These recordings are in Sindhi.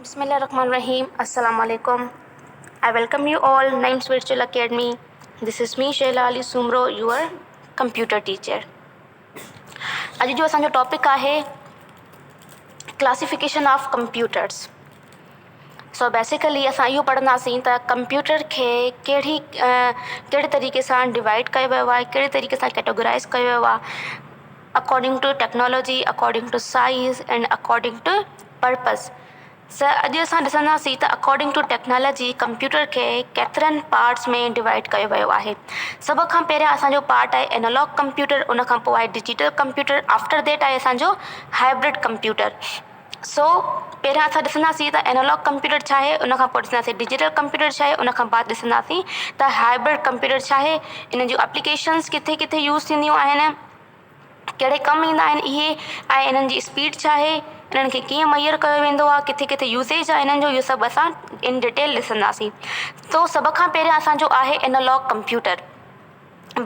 بسم الله الرحمن الرحيم السلام عليڪم I welcome you all Naeem's Virtual Academy this is me Shaila Ali Soomro your computer teacher اڄ جو اسان جو ٽاپڪ آهي classification of computers so basically اسان اهو پڙهنداسين ته ڪمپيوٽر کي ڪهڙي ڪهڙي طريقي سان ڊوائيڊ ڪيو ويو آهي ڪهڙي طريقي سان ڪيٽيگرائز ڪيو ويو آهي according to technology according to size and according to purpose سر اڄ اسان ڏسنداسين ته اڪارڊنگ ٽو ٽيڪنالاجي ڪمپيوٽر کي ڪيترن پارٽس ۾ ڊوائيڊ ڪيو ويو آهي سڀ کان پهريان اسان جو پارٽ آهي اينالاگ ڪمپيوٽر ان کان پوء آهي ڊجيٽل ڪمپيوٽر آفٽر that آهي اسان جو هائبرڊ ڪمپيوٽر سو پهريان اسان ڏسنداسين ته اينالاگ ڪمپيوٽر ڇا آهي ان کان پوء ڏسنداسين ڊجيٽل ڪمپيوٽر ڇا آهي ان کان بعد ڏسنداسين ته هائبرڊ ڪمپيوٽر ڇا آهي ان جون اپليڪيشنس ڪٿي ڪٿي يوز ٿينديون آهن ڪهڙي ڪم ايندا آهن اهي ۽ انهن جي اسپيڊ ڇا آهي انهن کي ڪيئن ميئر ڪيو ويندو آهي ڪٿي ڪٿي يوزيج آهي انهن جو اهو سڀ اسان ان ڊيٽيل ڏسنداسين تو سڀ کان پهريان اسان جو آهي analogue computer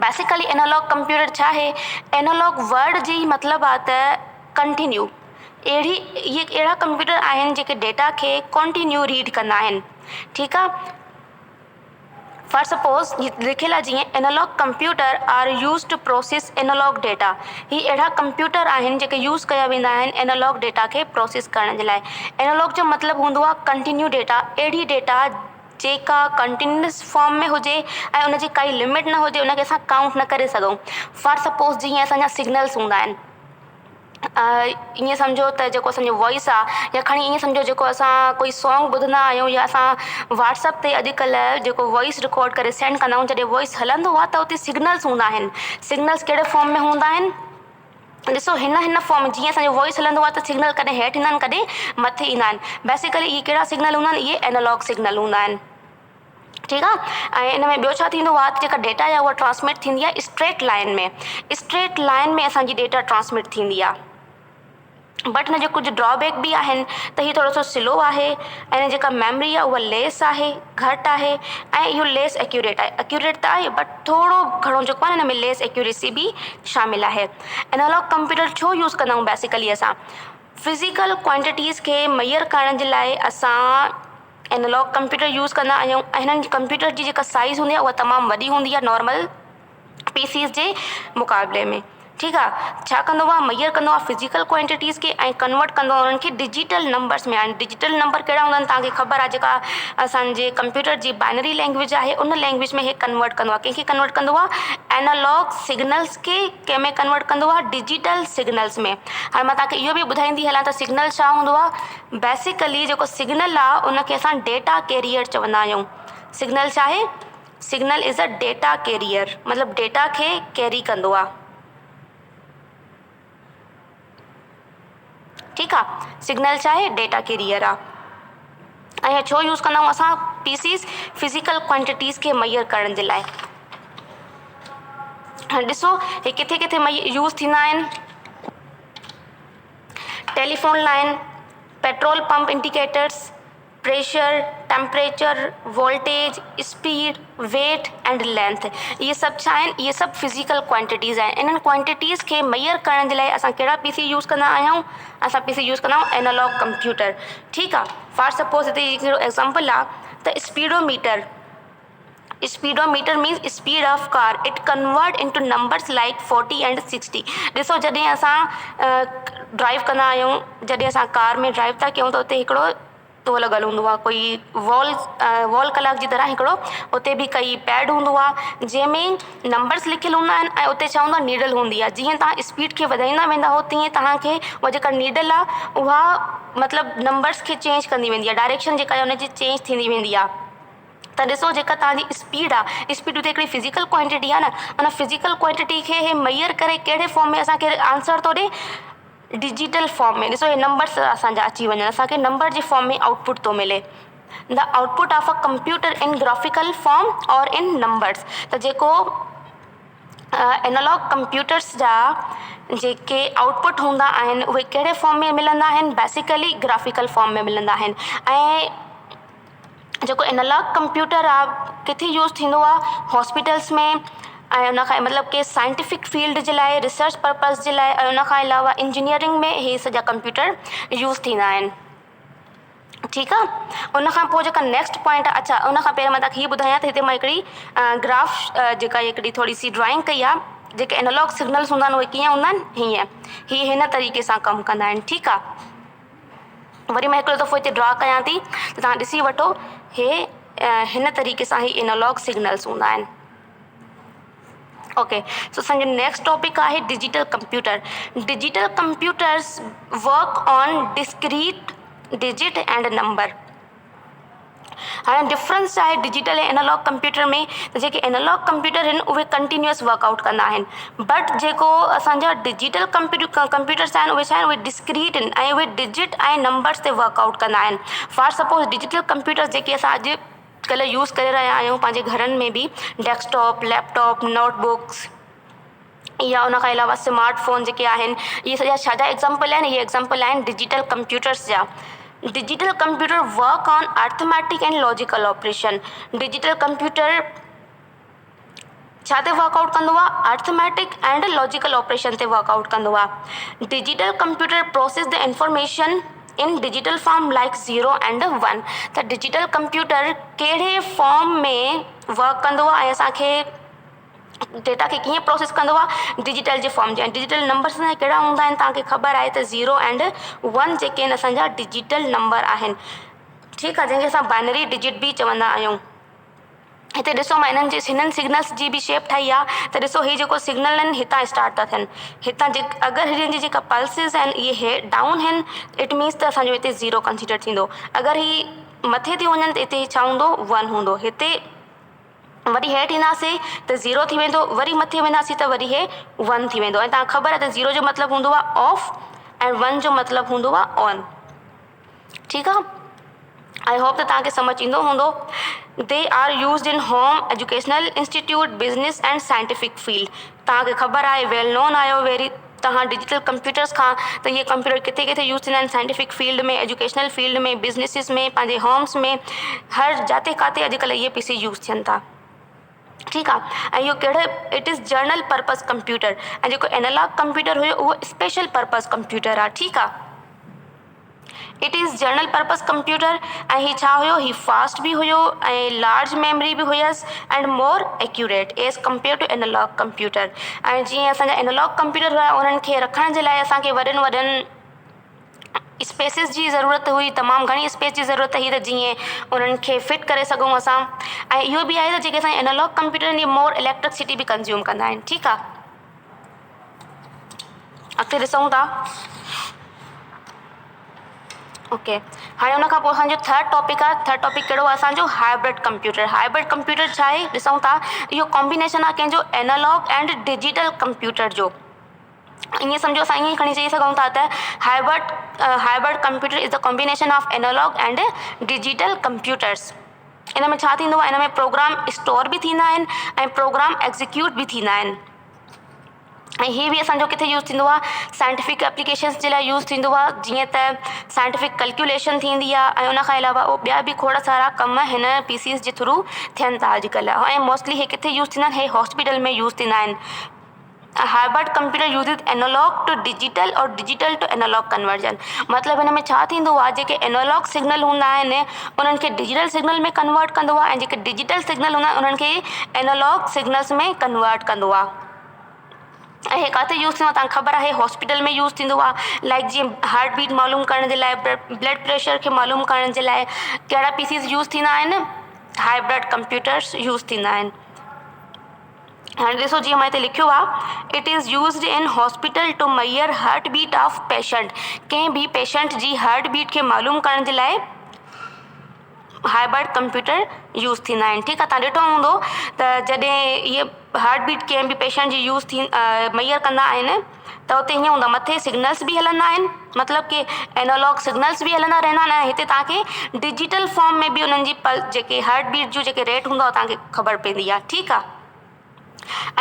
basically analogue computer ڇا آهي اينالاگ ورڊ جي مطلب آهي ته ڪنٽينيو اهڙي اهي اهڙا ڪمپيوٽر آهن جيڪي ڊيٽا کي ڪنٽينيو ريڊ ڪندا آهن ٺيڪ آهي فار سپوز لکيل آهي جيئن analogue computer are use to process analogue data هي اهڙا ڪمپيوٽر آهن جيڪي يوز ڪيا ويندا آهن اينالاگ ڊيٽا کي پروسيس ڪرڻ جي لاء اينالاگ جو مطلب هوندو آهي ڪنٽينيو ڊيٽا اهڙي ڊيٽا جيڪا ڪنٽينيوس فارم ۾ هجي ۽ ان جي ڪائي لمٽ نه هجي ان کي اسان ڪائونٽ نه ڪري سگهون فار سپوز جيئن اسان جا سگنلس هوندا آهن ائين سمجهو ته جيڪو اسان جو وائس آهي يا کڻي ائين سمجهو جيڪو اسان ڪوئي سانگ ٻڌندا آهيون يا اسان واٽس اپ تي اڄڪلهه جيڪو وائس رڪارڊ ڪري سينڊ ڪندا آهيون جڏهن وائس هلندو آهي ته اتي سگنلس هوندا آهن سگنلس ڪهڙي فارم ۾ هوندا آهن ڏسو هن هن فارم جيئن اسان جو وائس هلندو آهي ته سگنل ڪڏهن هيٺ ايندا آهن ڪڏهن مٿي ايندا آهن بيسيڪلي اهي ڪهڙا سگنل هوندا آهن اهي اينالاگ سگنل هوندا آهن ٺيڪ آهي ۽ ان ۾ ٻيو ڇا ٿيندو آهي ته جيڪا ڊيٽا آهي اها ٽرانسمٽ ٿيندي آهي اسٽريٽ لائن ۾ اسٽريٽ لائن ۾ اسان جي ڊيٽا ٽرانسمٽ ٿيندي آهي بٽ ان جا ڪجهه ڊرا بيڪ به آهن ته هي ٿورو سو سلو آهي ۽ ان جيڪا ميموري آهي اها ليس آهي گهٽ آهي ۽ اهو ليس ايڪيوريٽ آهي ايڪيوريٽ ته آهي بٽ ٿورو گهڻو جيڪو آهي ان ۾ ليس ايڪيوريسي به شامل آهي اينالاگ ڪمپيوٽر ڇو يوز ڪندا آهيون بيسيڪلي اسان فزيڪل ڪوانٽيٽيز کي ميئر ڪرڻ جي لاء اسان اينالاگ ڪمپيوٽر يوز ڪندا آهيون ۽ هنن ڪمپيوٽر جي جيڪا سائز هوندي آهي اها تمام وڏي هوندي آهي نارمل پي سيز جي مقابلي ۾ ٺيڪ آ ڇا ڪندو آ ميئر ڪندو آ فزيڪل ڪوانٽيٽيز کي ۽ ڪنورٽ ڪندو آ انهن کي ڊجيٽل نمبرس ۾ هاڻي ڊجيٽل نمبر ڪهڙا هوندا آهن توهان کي خبر آ جيڪا اسان جي ڪمپيوٽر جي بائنري لينگويج آهي ان لينگويج ۾ هي ڪنورٽ ڪندو آ ڪنهن کي ڪنورٽ ڪندو آ اينالاگ سگنلز کي ڪنهن ۾ ڪنورٽ ڪندو آ ڊجيٽل سگنلز ۾ هاڻي مان توهان کي اهو به ٻڌائيندي هلان ته سگنل ڇا هوندو آ بيسيڪلي جيڪو سگنل آ ان کي اسان ڊيٽا ڪيريئر چوندا آهيون سگنل ڇا آهي signal is a data carrier مطلب ڊيٽا کي ڪيري ڪندو آ ٺيڪ آ سگنل ڇا آهي ڊيٽا ڪيريئر آ ۽ ڇو يوز ڪندا آهيون اسان پي سيز فزيڪل ڪوانٽيٽيز کي ميئر ڪرڻ جي لاء هاڻي ڏسو هي ڪٿي ڪٿي يوز ٿيندا آهن telephone line petrol pump indicators pressure, temperature, voltage, speed, weight and length اهي سڀ ڇا آهن اهي سڀ فزيڪل ڪوانٽيٽيز آهن انهن ڪوانٽيٽيز کي ميئر ڪرڻ جي لاء اسان ڪهڙا پي سي يوز ڪندا آهيون اسان پي سي يوز ڪندا آهيون اينالاگ ڪمپيوٽر ٺيڪ آهي فار سپوز هتي هڪڙو ايگزامپل آهي ته speedometer speedometer means speed of car it convert into numbers like 40 and 60 ڏسو جڏهن اسان ڊرائيو ڪندا آهيون جڏهن اسان ڪار ۾ ڊرائيو ٿا ڪيون ته اتي هڪڙو اهو لڳل هوندو آهي ڪوئي وال وال ڪلاڪ جي طرح هڪڙو اتي به ڪئي پيڊ هوندو آهي جنهن ۾ نمبرس لکيل هوندا آهن ۽ اتي ڇا هوندو آهي نيڊل هوندي آهي جيئن توهان اسپيڊ کي وڌائيندا ويندا آهيو تيئن توهان کي اها جيڪا نيڊل آهي اها مطلب نمبرس کي چينج ڪندي ويندي آهي ڊائريڪشن جيڪا آهي ان جي چينج ٿيندي ويندي آهي ته ڏسو جيڪا توهان جي اسپيڊ آ اسپيڊ اتي هڪڙي فزيڪل ڪوانٽٽي آ نه ان فزيڪل ڪوانٽٽي کي هي ميئر ڪري ڪهڙي فارم ۾ اسان کي آنسر ٿو ڏي ڊجيٽل فارم ۾ ڏسو هي نمبرس اسان جا اچي وڃن اسان کي نمبر جي فارم ۾ آئوٽ پٽ ٿو ملي the output of a computer in graphical form اور ان نمبرس ته جيڪو اينالاگ ڪمپيوٽرس جا جيڪي آئوٽ پٽ هوندا آهن اهي ڪهڙي فارم ۾ ملندا آهن بيسيڪلي گرافيڪل فارم ۾ ملندا آهن ۽ جيڪو اينالاگ ڪمپيوٽر آ ڪٿي يوز ٿيندو آ هاسپيٽلس ۾ ۽ ان کان مطلب ڪي سائنٽيفڪ فيلڊ جي لاءِ ريسرچ پرپز جي لاءِ ۽ ان کان علاوه انجنيئرنگ ۾ هي سڄا ڪمپيوٽر يوز ٿيندا آهن. ٺيڪ آ ان کان پوء جيڪا نيڪسٽ پوائنٽ آ اڇا ان کان پهريان مان توهان کي هي ٻڌايان ته هتي مان هڪڙي گراف جيڪا هڪڙي ٿوري سي ڊرائنگ ڪئي آ جيڪي اينالاگ سگنلز هوندا آهن اهي ڪيئن هوندا آهن هيئن هي هن طريقي سان ڪم ڪندا آهن ٺيڪ آ وري مان هڪڙو دفعو هتي ڊرا ڪيان ٿي ته توهان ڏسي وٺو هي هن طريقي سان هي اينالاگ سگنلز هوندا آهن اوڪي سو اسان جو نيڪسٽ ٽاپڪ آهي digital computer digital computers work on discrete digit and number هاڻي ڊفرنس ڇا آهي ڊجيٽل ۽ اينالاگ ڪمپيوٽر ۾ ته جيڪي اينالاگ ڪمپيوٽر آهن اهي ڪنٽينيوس ورڪ آئوٽ ڪندا آهن بٽ جيڪو اسان جا ڊجيٽل ڪمپيوٽرس آهن اهي ڇا آهن اهي ڊسڪريٽ آهن ۽ اهي ڊجٽ ۽ نمبرس تي ورڪ آئوٽ ڪندا آهن فار سپوز ڊجيٽل ڪمپيوٽرس جيڪي اسان اڄ ڪلهه يوز ڪري رهيا آهيون پنهنجي گهرن ۾ به desktop laptop notebooks يا ان کان علاوه سمارٽ فون جيڪي آهن اهي سڄا ڇا جا ايگزامپل آهن اهي ايگزامپل آهن ڊجيٽل ڪمپيوٽرس جا digital computer work on arithmetic and logical operation digital computer ڇا تي ورڪ آئوٽ ڪندو آهي ارٿميٽڪ اينڊ لاجيڪل آپريشن تي ورڪ آئوٽ ڪندو آهي digital computer process the information in digital form like zero and one ته ڊجيٽل ڪمپيوٽر ڪهڙي فارم ۾ ورڪ ڪندو آهي ۽ اسانکي ڊيٽا کي ڪيئن پروسيس ڪندو آهي ڊجيٽل جي فارم جي ڊجيٽل نمبرس اسان جا ڪهڙا هوندا آهن توهان کي خبر آهي ته زيرو اينڊ ون جيڪي آهن اسان جا ڊجيٽل نمبر آهن ٺيڪ آهي جنهن کي اسان بائنري ڊجٽ به چوندا آهيون هتي ڏسو مان انهن جي هنن سگنلس جي به شيپ ٺاهي آهي ته ڏسو هي جيڪو سگنل آهن هتان اسٽارٽ ٿا ٿين هتان جي اگر هنن جي جيڪا پلسز آهن اهي هي ڊائون آهن it means ته اسانجو هتي زيرو ڪنسيڊر ٿيندو اگر هي مٿي ٿي وڃن ته هتي ڇا هوندو ون هوندو هتي وري هيٺ اينداسي ته زيرو ٿي ويندو وري مٿي وينداسي ته وري هي ون ٿي ويندو ۽ تان خبر آهي ته زيرو جو مطلب هوندو آهي آف ۽ ون جو مطلب هوندو آهي آن ٺيڪ آ I hope ته توهان کي سمجھ ايندو هوندو they are used in home educational institute business and scientific field توهان کي خبر آهي ويل نون آهيو ويري توهان ڊجيٽل ڪمپيوٽرس کان ته اهي ڪمپيوٽر ڪٿي ڪٿي يوز ٿيندا آهن scientific field ۾ educational field ۾ businesses ۾ پنهنجي هومس ۾ هر جاتي ڪاتي اڄڪلهه اهي پي سي يوز ٿين ٿا ٺيڪ آ ۽ اهو ڪهڙي it is general purpose computer ۽ جيڪو اينالاگ ڪمپيوٽر هيو اهو اسپيشل پرپز ڪمپيوٽر آ ٺيڪ آ it is general purpose computer ۽ هي ڇا هيو هي فاسٽ به هيو ۽ لارج ميموري به هيس and more accurate as compare to analog computer ۽ جيئن اسان جا اينالاگ ڪمپيوٽر هيا انهن کي رکڻ جي لاء اسان کي وڏن وڏن اسپيسز جي ضرورت هئي تمام گهڻي اسپيس جي ضرورت هئي ته جيئن انهن کي فٽ ڪري سگهون اسان ۽ اهو به آهي ته جيڪي اسان جا اينالاگ ڪمپيوٽر آهن اهي مور اليڪٽرڪسٽي به ڪنزيوم ڪندا آهن ٺيڪ آهي اڳتي ڏسون ٿا اوڪي هاڻي ان کان پوء اسان جو ٿرڊ ٽاپڪ آهي ٿرڊ ٽاپڪ ڪهڙو آهي اسان جو هائبرڊ ڪمپيوٽر هائبرڊ ڪمپيوٽر ڇا آهي ڏسون ٿا اهو ڪامبينيشن آهي ڪنهن جو اينالاگ اينڊ ڊجيٽل ڪمپيوٽر جو ائين سمجهو اسان ائين کڻي چئي سگهون ٿا ته hybrid hybrid computer is the combination of analog and digital computers ان ۾ ڇا ٿيندو آهي ان ۾ پروگرام اسٽور به ٿيندا آهن ۽ پروگرام ايگزيڪيوٽ به ٿيندا آهن ۽ هي به اسان جو ڪٿي يوز ٿيندو آهي سائنٽيفڪ ايپليڪيشنس جي لاء يوز ٿيندو آهي جيئن ته سائنٽيفڪ ڪلڪيوليشن ٿيندي آهي ۽ ان کان علاوه اهو ٻيا به کوڙ سارا ڪم هن پي سيز جي ٿرو ٿين ٿا اڄڪلهه ۽ موسٽلي هي ڪٿي يوز ٿيندا آهن هي هاسپيٽل ۾ يوز ٿيندا آهن hybrid computer uses analog to digital اور ڊجيٽل ٽو اينالاگ ڪنورجن مطلب هن ۾ ڇا ٿيندو آهي جيڪي اينالاگ سگنل هوندا آهن انهن کي ڊجيٽل سگنل ۾ ڪنورٽ ڪندو آهي ۽ جيڪي ڊجيٽل سگنل هوندا آهن انهن کي اينالاگ سگنلس ۾ ڪنورٽ ڪندو آهي ۽ هي ڪاٿي يوز ٿيندو آهي توهان کي خبر آهي هاسپيٽل ۾ يوز ٿيندو آهي لائڪ جيئن هارٽ بيٽ معلوم ڪرڻ جي لاء بلڊ پريشر کي معلوم ڪرڻ جي لاء ڪهڙا پي سيز يوز ٿيندا آهن هائبرڊ ڪمپيوٽرس يوز ٿيندا آهن هاڻي ڏسو جيئن مان هتي لکيو آهي it is used in hospital to measure heart beat of patient ڪنهن به پيشنٽ جي هارٽ بيٽ کي معلوم ڪرڻ جي لاء هائبرڊ ڪمپيوٽر يوز ٿيندا آهن ٺيڪ آهي تان ڏٺو هوندو ته جڏهن اهي هارٽ بيٽ ڪنهن به پيشنٽ جي يوز ٿي ميئر ڪندا آهن ته اتي هيئن هوندو آهي مٿي سگنلس به هلندا آهن مطلب ڪي اينالاگ سگنلس به هلندا رهندا آهن ۽ هتي توهان کي ڊجيٽل فارم ۾ به انهن جي پل جيڪي هارٽ بيٽ جو جيڪي ريٽ هوندو آهي توهان کي خبر پوندي آهي ٺيڪ آهي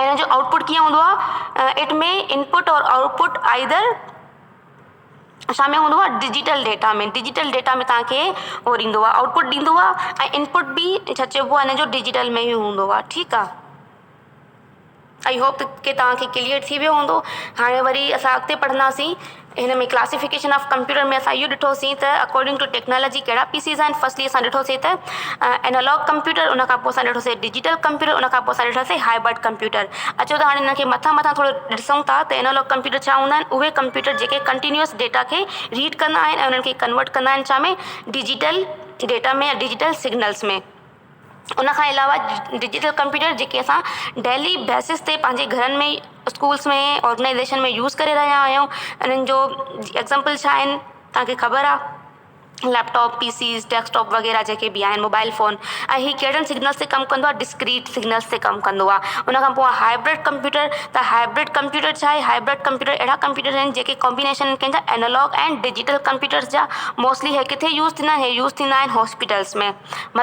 ۽ ان جو آئوٽ پٽ ڪيئن هوندو آهي it ۾ ان پٽ اور آئوٽ پٽ آئيدر ڇا ۾ هوندو آهي ڊجيٽل ڊيٽا ۾ ڊجيٽل ڊيٽا ۾ توهان کي هو ڏيندو آهي آئوٽ پٽ ڏيندو آهي ۽ ان پٽ به ڇا چئبو آهي ان جو ڊجيٽل ۾ ئي هوندو آهي ٺيڪ آهي I hope ڪي توهان کي ڪليئر ٿي ويو هوندو هاڻي وري اسان اڳتي پڙهنداسين. هن ۾ ڪلاسيفڪيشن آف ڪمپيوٽر ۾ اسان اهو ڏٺوسين ته اڪارڊنگ ٽو ٽيڪنالاجي ڪهڙا پي سيز آهن فرسٽلي اسان ڏٺوسين ته اينالاگ ڪمپيوٽر ان کان پوء اسان ڏٺوسين ڊجيٽل ڪمپيوٽر ان کان پوء اسان ڏٺوسين هائبرڊ ڪمپيوٽر اچو ته هاڻي هن کي مٿان مٿان ٿورو ڏسون ٿا ته اينالاگ ڪمپيوٽر ڇا هوندا آهن اهي ڪمپيوٽر جيڪي ڪنٽينيوس ڊيٽا کي ريڊ ڪندا آهن ۽ انهن کي ڪنورٽ ڪندا آهن ڇا ۾ ڊجيٽل ڊيٽا ۾ يا ڊجيٽل سگنلس ۾ ان کان علاوه ڊجيٽل ڪمپيوٽر جيڪي اسان ڊيلي بيسس تي پنهنجي گهرن ۾ اسڪولس ۾ آرگنائيزيشن ۾ يوز ڪري رهيا آهيون انهن جو ايگزامپل ڇا آهن توهان کي خبر آهي lap top P Cs desk top وغيره جيڪي به آهن موبائل فون ۽ هي ڪهڙن سگنلس تي ڪم ڪندو آهي ڊسڪريٽ سگنلس تي ڪم ڪندو آهي ان کان پوء هائبرڊ ڪمپيوٽر ته هائبرڊ ڪمپيوٽر ڇا آهي هائبرڊ ڪمپيوٽر اهڙا ڪمپيوٽر آهن جيڪي ڪامبينيشن ڪنهن جا اينالاگ ۽ ڊجيٽل ڪمپيوٽرس جا موسٽلي هي ڪٿي يوز ٿيندا آهن هي يوز ٿيندا آهن هاسپيٽلس ۾